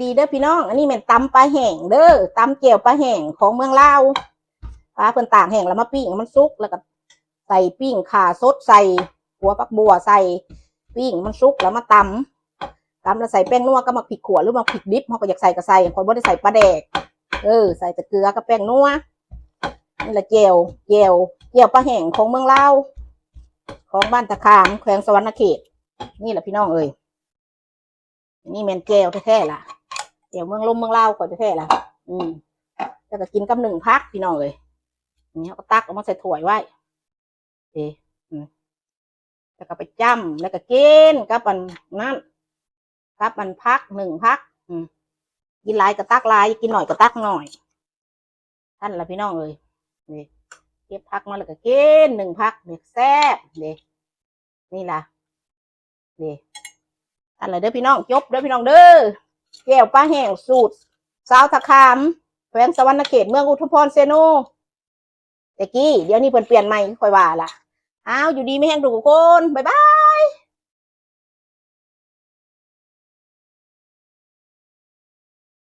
ດີເດີພີ່ນ້ອງ ອັນນີ້ແມ່ນຕຳປາແຫ້ງເດີ ຕຳແຈ່ວປາແຫ້ງຂອງເມືອງລາວ. ປາເພິ່ນຕາກແຫ້ງແລ້ວມາປີ້ງໃຫ້ມັນສຸກ ແລ້ວກໍໃສ່ປີ້ງຂ່າສົດ ໃສ່ຫົວຜັກບົ່ວ ໃສ່ປີ້ງໃຫ້ມັນສຸກ ແລ້ວມາຕຳ ຕຳແລ້ວໃສ່ແປ້ງນົວກັບໝາກພິກຂົ້ວ ຫຼືໝາກພິກດິບ ເຮົາກໍຢາກໃສ່ກໍໃສ່ ຂ້ອຍບໍ່ໄດ້ໃສ່ປາແດກ ເອີ ໃສ່ແຕ່ເກືອກັບແປ້ງນົວ. ນີ້ລະແຈ່ວ ແຈ່ວ ແຈ່ວປາແຫ້ງຂອງເມືອງລາວ ຂອງບ້ານຕາຂາມ ແຂວງສະຫວັນນະເຂດ. ນີ້ລະພີ່ນ້ອງເອີຍ ນີ້ແມ່ນແຈ່ວແທ້ໆລະ ແຈ່ວເມືອງລົມເມືອງລາວຂ້ອຍແທ້ໆລະ. ອືມ ແລ້ວກໍກິນກັບໜຶ້ງຜັກພີ່ນ້ອງເອີຍ. ນີ້ເຮົາກໍຕັກເອົາມາໃສ່ຖ້ວຍໄວ້ເດ້ ອືມ ແລ້ວກໍໄປຈ້ຳ ແລ້ວກໍກິນກັບອັນນັ້ນ ກັບອັນຜັກ ໜຶ້ງຜັກ. ອືມ ກິນຫຼາຍກໍຕັກຫຼາຍ ກິນໜ້ອຍກໍຕັກໜ້ອຍ. ຫັ້ນລະພີ່ນ້ອງເອີຍ ນີ້ ເກັບຜັກມາແລ້ວກໍກິນ ໜຶ້ງຜັກນີ້ແຊບເດ້. ນີ້ລະ ນີ້ ຫັ້ນລະເດີພີ່ນ້ອງ ຈົບເດີພີ່ນ້ອງເດີ ແຈ່ວປາແຫ້ງສູດຊາວທ່າຂາມ ແຂວງສະຫວັນນະເຂດ ເມືອງອຸທຸມພອນ ເຊໂນ ແຕ່ກີ້. ດຽວນີ້ເພິ່ນປ່ຽນໃໝ່ ຂ້ອຍວ່າລະ. ອ້າວ ຢູ່ດີມີແຮງທຸກຄົນ ບາຍບາຍ.